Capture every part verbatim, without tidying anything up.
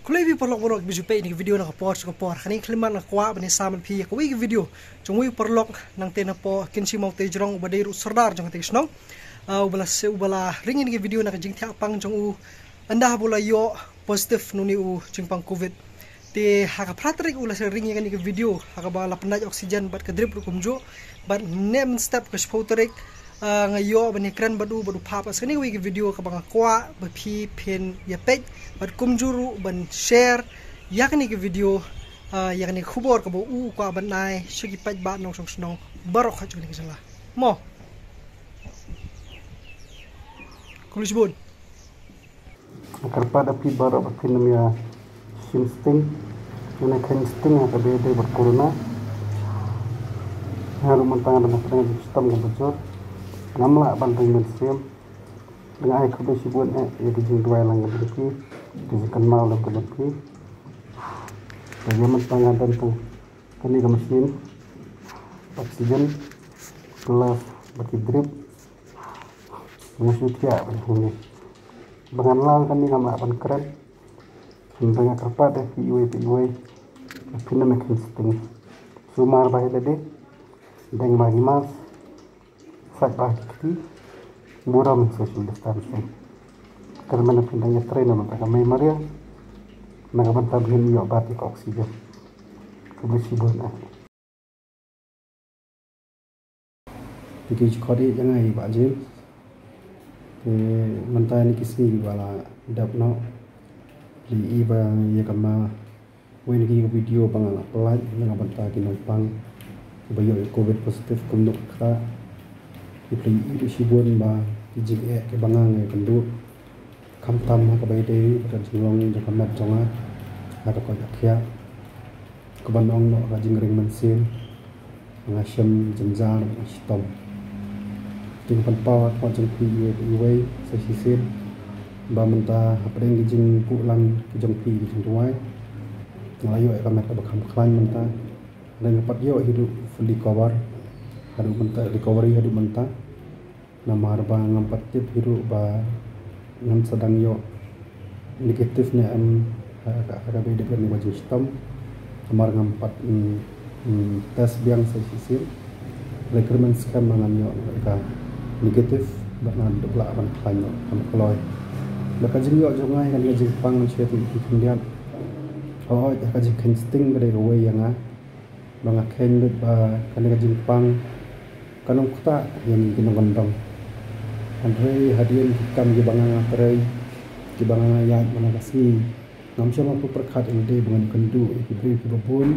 Khublei phi paralok baroh kiba ju peit ïa kane ka video na ka por sha ka por. Hangne khlem nga kwah ban ïa sam bad phi ïa kawei ka video jong uwei u paralok nangtei na poh Kynshi Mawtei Jrong uba dei ruh u sordar jong katei ka shnong. Ah, uba la se uba la ring ïa kane ka video na ka jingthiah pang jong u ynda haba u la ïoh positive na une u jingpang covid. Te ha ka phra tarik u la sa ring ïa kane ka video ha kaba la pyndait oxygen bad ka drip ruh kumjuh. Bad ne mynstep ka shiphew tarik, ah, nga ïoh ban ïakren bad u bad u phah pat sa kane kawei ka video kaba nga kwah ba phi phin ïa peit bad kumjuh ruh ban share ïa kane ka video, ah, ïa kane ka khubor kaba u kwah ban ai sha ki paidbah nongshong shnong baroh kawei jong kane ka jylla. Mo. Khublei shibun. Nga kyrpad ïa phi baroh ba phin ym ïa shim sting, ym ïa kheiñ sting ha kaba ïadei bad corona. Nga ruh mynta nga dang hapdeng ka jingshitom kaba jur, ngam lah ban ring mynsiem. Nga ai khublei shibun eh ïa ka jingduwai lang ka jong phi, ka jingkynmaw lang ka jong phi. Te ïa mynta nga don tang kane ka machine oxygen plus bad ki drip. Nga shu thiah ban hynne ba ngan lal kane ngam lah ban kren. Hynrei nga kyrpad ïa phi iwei pa iwei ba phin ym ïa kheiñ sting. Sumar bha ïa lade, deng bha ki mask, sait bha ki kti, burom social distancing. Kyrmen ba phin dang ïatrei na bynta ka mei mariang na ka bynta ba ngin ïoh bat ïa ka oxygen. Khublei shibun eh. Te ki jingkhot ïa nga ïa i Bah James. Te mynta ïa ki sngi kiba la dep noh, la ïohi ba ïa kama wei na ki video ba nga la pyllait na ka bynta ki nongpang kiba ïoh ïa covid positive kumno ka ktah. Ki pynlong ïa shibun ba ki jingeh kiba nga nga ïakynduh, khamtam ha kaba ïadei bad ka jinglong jong ka met jong nga ha ka koit ka khiah, kaba ong noh ka jingring mynsiem, nga shem jynjar, nga shitom. Te nga pynpaw ha khmat jong phi iwei pa iwei sa shisien ba mynta hapdeng ki jingbuh lang ki jong phi ki jingduwai, nga la ïoh ïa ka met kaba kham khlaiñ mynta. Nga pat ïoh hi ruh fully cover haduh mynta, recovery haduh mynta. Namar ba ngam pat tip hi ruh ba ngan sa dang ïoh negative ne em ha, ha, ha kaba ïadei bad kane ka jingshitom. Namar ngam pat, mm, mm, test biang sa shisien. Hynrei kyrmen skhem ba ngan ïoh ka negative bad ngan dup lah ban khlaiñ noh, ban kloi. Bad ka jingïoh jong nga ïa kane ka jingpang ngan shu ïathuh ïa phi khyndiat. Hooid, ka jingkheiñ sting ka dei kawei ïa nga. Ba nga kheiñ beit ba kane ka jingpang kan ym ktah ïa ngi ki nongkyndong. Hynrei hadien ki kam kiba nga nga trei, kiba nga nga ïaid man la ka sngi, ngam shym la pyrkhat ïa lade ba ngan ïakynduh ïa ki briew kiba bun,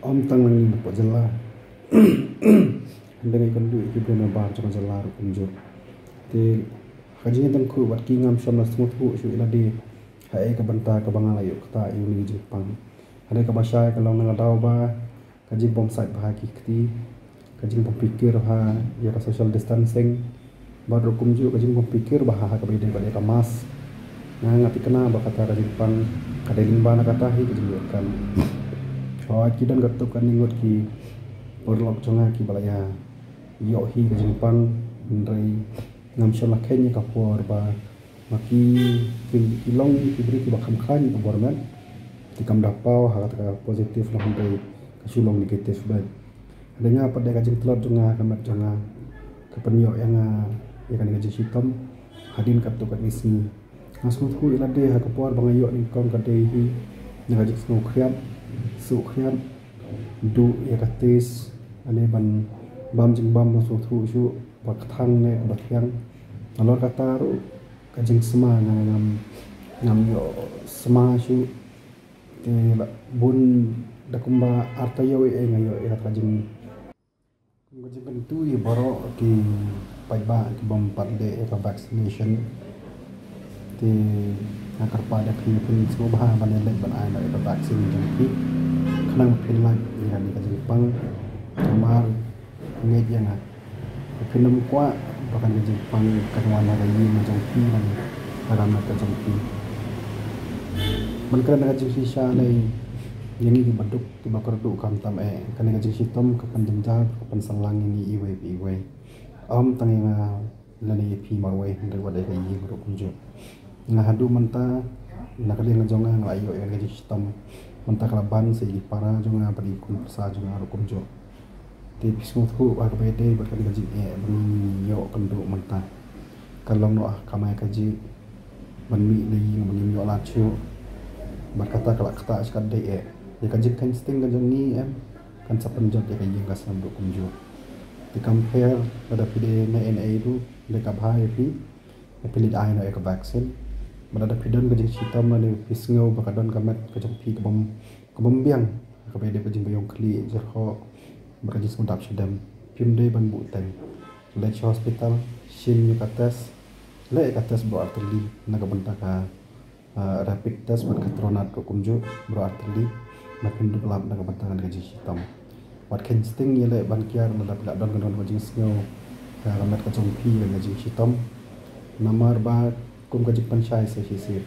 ym tang nangne na poh jylla, hynrei nga ïakynduh ïa ki briew nabar jong ka jylla ruh kumjuh. Te ha ka jingïatyngkhuh bad ki ngam shym la sngewthuh shuh ïa lade ha ei ka bynta kaba nga la ïoh ktah ïa une u jingpang. Hynrei kaba shai ka long na ka daw ba ka jingbym sait bha ki kti, ka jingbym pyrkhat bha ïa ka social distancing, bad ruh kumjuh ka jingbym pyrkhat bha ha kaba ïadei bad ïa ka mask. Nga nga thikna ba kata ka jingpang ka dei lyngba na kata hi ka jingïoh kam. Hooid, ki don katto katne ngut ki paralok jong nga kiba la ïa ïoh hi ka jingpang, hynrei ngam shym la kheiñ ïa ka por ba ma ki, ki, ki long ki briew kiba kham khlaiñ ka bor met. Te kam da paw ha kata ka positive long hynrei ka shu long negative beit. Hynrei nga pat da ka jingtlot jong nga, ka met jong nga ka pynïoh ïa nga ïa kane ka jingshitom hadien katto katne sngi. Nga sngewthuh ïa lade ha ka por ba nga ïoh nyngkong ka dei hi na ka jingsngew khriat, suh khriat, duh ïa ka taste, ane ban bam jingbam ba sngewthuh shuh, ba kthang ne ba thiang. Nalor kata ruh ka jingsma nga ngam, ngam ïoh sma shuh. Te la bun da kumba ar taïew ei ei nga ïoh ïa ka jing, ka jingkyntu ïa baroh ki paidbah kibym pat leh ïa ka vaccination. Te nga kyrpad ïa phi phin sngewbha ban ïaleit ban ai noh ïa ka vaccine jong phi khnang ba phin lait ïa kane ka jingpang. Namar ngeit ïa nga, phin ym kwah ba kane ka jingpang kan wan ha ka ïing jong phi, kan wan ha ka jong phi. Ban kren ha ka jingshisha lei, ïa ngi kiba duk kiba kyrduh khamtam eh, kane ka jingshitom ka pynjynjar, ka pynsalang ïa ngi iwei pa iwei. Ym tang ïa nga lane ïa phi marwei, hynrei wat ïa ka ïing ruh kumjuh. Nga haduh mynta Na ka liang jong nga nga la ïoh ïa ka jingshitom. Mynta ka la ban sa ïa ki para jong nga bad ïa ki khun pyrsa jong nga ruh kumjuh. Te phi sngewthuh ha kaba ïadei bad kane ka jingeh ba ngi ïoh kynduh mynta. Ka long noh ha ka kamai kajih ban mih na ïing ba ngim ïoh lad shuh. Bad kata ka la ktah sha ka dei eh. Ïa ka jingkheiñ sting ka jong ngi em kan sa pynjot ïa ka ïing ka sem ruh kumjuh. Te compare lada phi dei na N A ruh dei ka bha ïa phi. Ïa phi leit ai noh ïa ka vaccine. Bad lada phi don ka jingshitom lane phi sngew ba ka don ka met ka jong phi ka bym ka bym biang, kaba ïadei ka jingbaïong khlieh, jyrhoh bad ka jingsngewdap shadem, phim dei ban buhteng. Leit sha hospital, shim ïa ka test. Leh ïa ka test baroh artylli na ka bynta ka ah, rapid test bad ka Tronat ruh kumjuh baroh artylli. Ba phin dup lap na ka bynta kane ka jingshitom. Wat kheiñ sting ïaleh ban kiar lada phi la don ka don ka jingsngew ka met ka jong phi kane ka jingshitom. Namar ba kum ka jingpynshai sa shisien,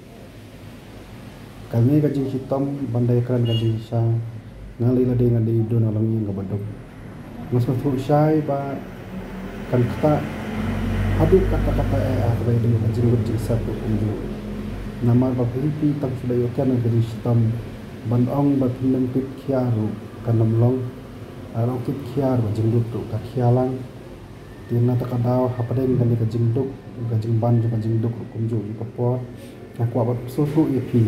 kane ka jingshitom ban dei kren ka jingshisha, nga lei lade nga dei don ha longïing kaba duk. Nga sngewthuh shai ba kan ktah haduh katta katta eh ha kaba ïadei ka jinglut jingsep ruh kumjuh. Namar ba phi phi tang shu da ïoh kren ka jingshitom, ban ong ba phin nym tip khia ruh kan nym long. Ar ong tip khia ruh ka jinglut ruh ka khia lang. Te na kata ka daw hapdeng kane ka jingduk, ka jingban jong ka jingduk ruh kumjuh ïa ka por, nga kwah ban pynsngewthuh ïa phi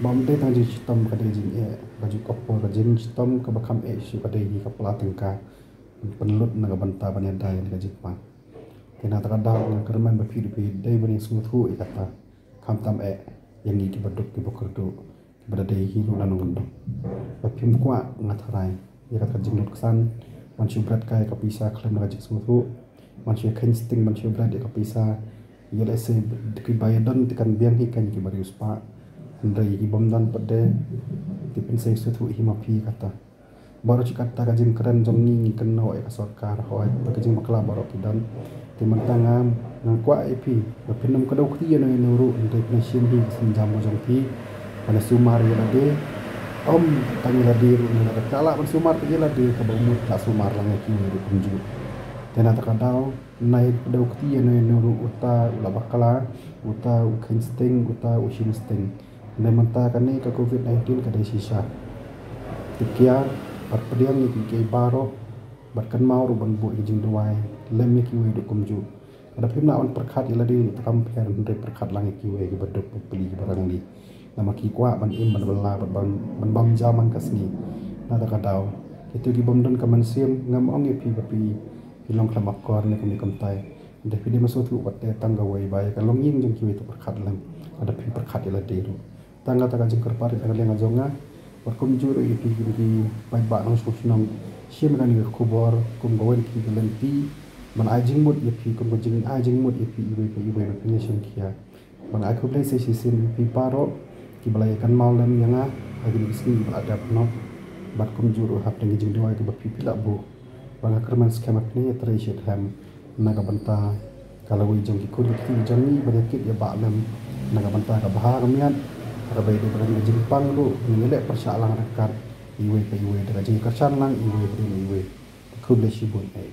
ba ym dei tang jingshitom ka dei jingeh. Ka juh ka por ka jingshitom kaba kham eh shuh ka dei hi ka pla tyngka pynlut na ka bynta ban ïada ïa ka jingpang. Te na kata ka daw nga kyrmen ba phi ruh phi dei ban ïasngewthuh ïa kata, khamtam eh ïa ngi kiba duk kiba kyrduh, kiba da dei hi ruh na nongkyndong. Ba phim kwah, nga tharai, ïa kata ka jinglutsan ban shu bret kai ka pisa khlem da ka jingsngewthuh, ban shu kheiñ sting ban shu bret ïa ka pisa. Ïa lehse kiba ïadon te kan biang hi kan kiba riewspah. Hynrei ki bym don pat de, te pynsngewthuh hi ma phi kata. Baroh shi katta ka jingkren jong ngi ngi kynnoh ïa ka sorkar, hooid ba ka jingbakla baroh ki don. Te mynta nga kwah ïa phi ba phin nym kdew kti ïano ïano ruh, hynrei phin shim hi ka sienjam ka jong phi ban sumar ïa lade. Ym tang ïa lade ruh, lada ka lah ban sumar ïa lade, kaba mut lah sumar lang ïa kiwei ruh kumjuh. Te na kata ka daw, nai kdew kti ïano ïano ruh, uta u la bakla, uta u kheiñ sting, uta u shim sting. Hynrei mynta kane ka covid nineteen ka dei shisha. Te kiar bad pdiang ïa kiei kiei baroh bad kynmaw ruh ban buh ïa ka jingduwai lem ïa kiwei ruh kumjuh. Lada phim lah ban pyrkhat ïa lade ruh te kam pher, hynrei pyrkhat lang ïa kiwei kiba duk, ba pli, kiba rangli. Namar ki kwah ban im, ban bylla, ban bam, ban bam ja man ka sngi. Na kata ka daw, kito ki bym don ka mynsiem, ngam ong ïa phi ba phi phi long khlem akor ne kumne kumtai. Hynrei phi dei ban sngewthuh wat te tang kawei ba ïa ka longïing jong kiwei te pyrkhat lem. Lada phi pyrkhat ïa lade ruh. Tang kata ka jingkyrpad na ka liang ka jong nga. Wat kumjuh ruh ïa phi kum ki paidbah nongshong shnong, shim kane ka khubor kum kawei na ki lynti ban ai jingmut ïa phi, kum ka jingai jingmut ïa phi iwei pa iwei ba phin ïa shim khia. Ba nga ai khublei sa shisien ïa phi baroh kiba la ïa kynmaw lem ïa nga ha kine ki sngi kiba la dep noh. Bad kumjuh ruh hapdeng ki jingduwai kiba phi phi la buh, ba nga kyrmen skhem ba phin ïa trei shitom na ka bynta ka lawei jong ki khun ki kti jong ngi, ban ïa kit ïa bah lem na ka bynta ka bha ka miat. Kaba ïadei bad ka jingpang ruh ngin ïa leh pyrshah lang ryngkat iwei pa iwei, da ka jingkyrshan lang iwei pa iwei. Khublei shibun ïa phi.